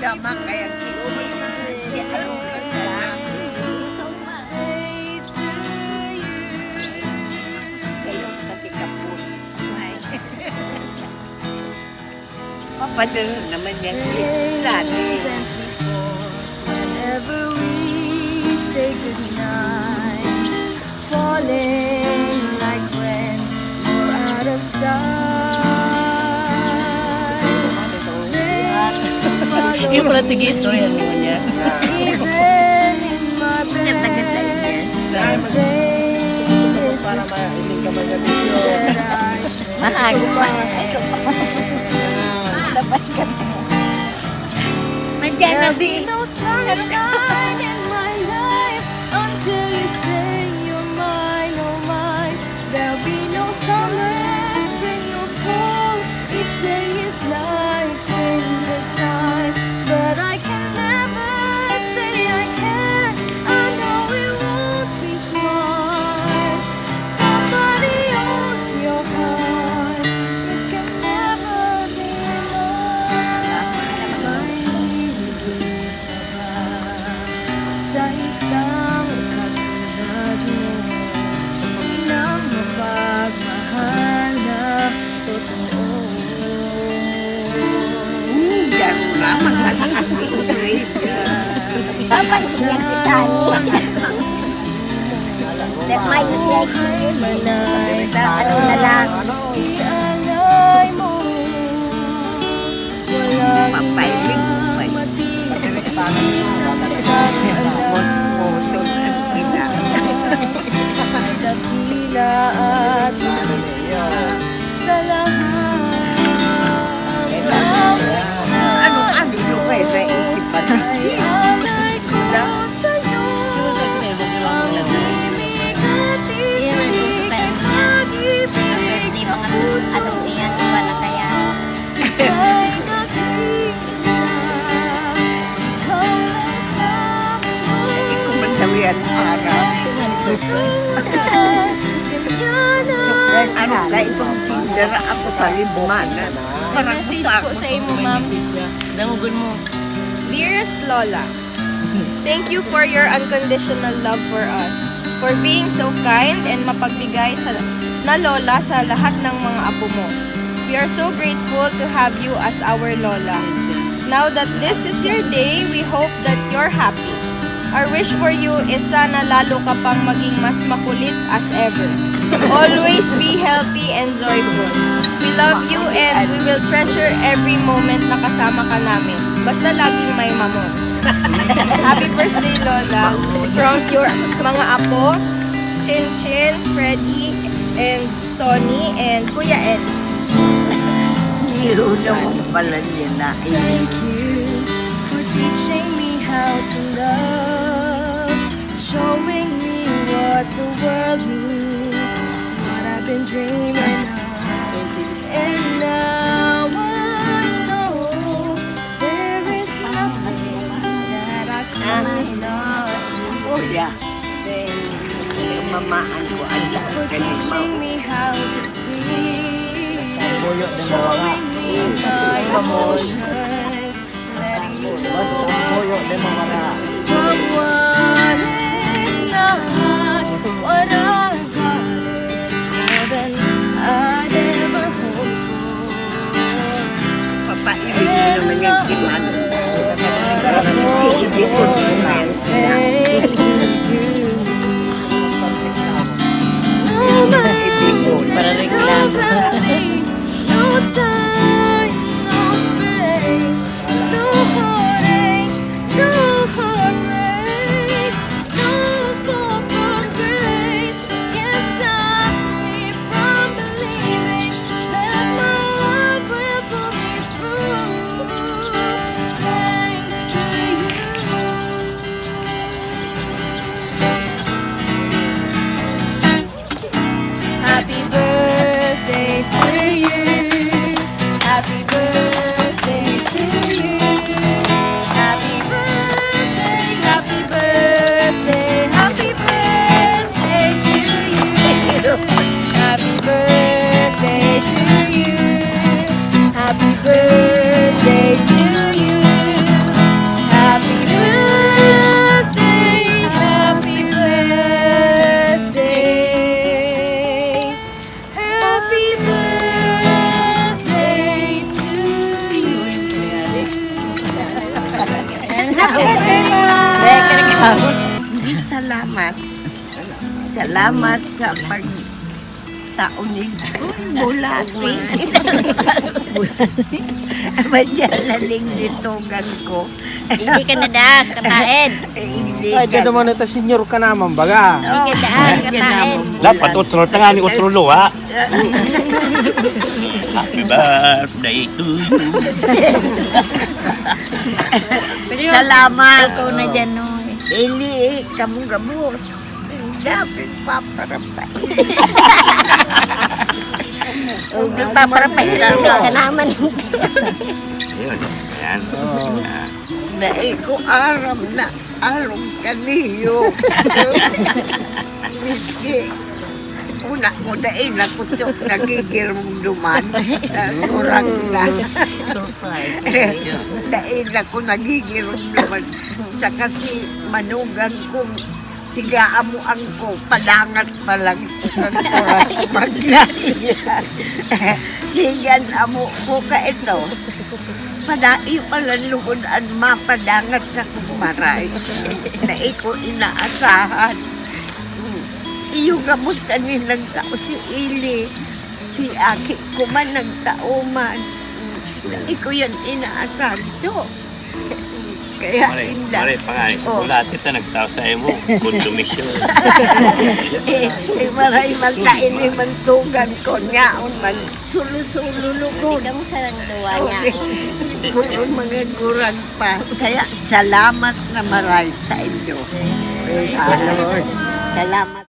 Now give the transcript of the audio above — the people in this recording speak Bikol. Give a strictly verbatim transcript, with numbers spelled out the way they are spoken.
Tama, kaya kinuha ko siya. Ano ba siya? Kayo, pati ka po. Papadala naman yan si Lani. Whenever we say goodnight, falling like rain, you're out of sight. Rain follows Yung pala, tige-istorya mo niya. Even in my bed, the place is the place that I Mahal. Labas ka na. There'll be no sunshine in my life until you say you're mine, oh mine. There'll be no summer, spring or fall. Each day is like winter time, but I can never say I can't. I know it won't be smart. Somebody owns your heart. It can never be mine. Mahilig ka ba sa isang katulad mo na mapagmahal na totoo? Hmm, garo naman. Papahiyan si Sunny. Mayo siya, sa ano na lang. Papailing mo pa yun. Mas mo, so, ang ina. Dakila at sa lahat. Ano, ano, ano, eh, naisip pa na. Ay, alay ko sa'yo. Ang himig at ibig, pag-ibig sa puso. Ay, nag-iisa, ikaw lang sa mundo. Hindi ko madali ang araw. Puso na, ganyan ang Ano ka itong tindera ako sa libmanan? May Parang message sa po ako. Sa imo, ma'am. Dangogon mo. Dearest Lola, thank you for your unconditional love for us, for being so kind and mapagbigay sa, na lola sa lahat ng mga apo mo. We are so grateful to have you as our lola. Now that this is your day, we hope that you're happy. Our wish for you is sana lalo ka pang maging mas makulit as ever. Always be healthy and joyful. We love you and we will treasure every moment na kasama ka namin. Basta laging may mamon. Happy birthday, Lola. From your mga apo, Chin Chin, Freddy, and Sonny, and Kuya Ed. Nilunaw ang pala niya na Thank you for teaching me how to love, showing me what the world means, what I've been dreaming of. And now I know there is nothing that I could not do. Oh, yeah. Mamaan ko ang daan. For teaching me how to feel, showing me my emotions, letting me know from what is not, what I've got is more than I'd ever hoped for. Papailing mo naman yan, Kiman. Si Ibikon ko na yan sila. Para rin lang. No time, no space, no heartache, no heartbreak, no fall from grace can stop me from believing that my love will pull me through. Thanks to you. Salamat. Salamat sa pagtaon ni Bulati. Madya na ning ditogan ko. Hindi ka na da sa kataed. Eh, hindi Ay, ka. gano'n man ito, senyor ka naman, baga. Hindi ka da sa kataed. Dapat otro na nga ni otro luha. Happy birthday to you. Salamat. Ikaw na dyan, no? Hindi, kamong gabos. Dapat paparapay. Huwag nagpaparapay lang. Sa naman. Yun. Yan. Ah, Dai ko aram na arog kaniyo. Miski una ko dai na kutsok nagigirumduman. Kurang na. Dai na ko nagigirumduman. Tsaka si manugang kong tiga amo ang ko, padangat pa lang sa oras maglas. Sigan amo ko ka ito. Padayo pa lang lugod an mapadangat sa kumaray. Dai ko inaasahan. Iyo gabos kani nagtao si Ili. Si aki ko man nagtao man. Dai ko yan inaasahan. So, kaya Mare, inda. mare pa nga, si Oh. Bulati ta nagtao sa imo. Good commission. Eh, eh, maray man ta ini mantugan ko niya. Man, sulo-sulo lugod. Ikaw mo sa duwa niya. Puro mga gurang pa. Kaya salamat na maray sa inyo. Praise the Lord. Salamat.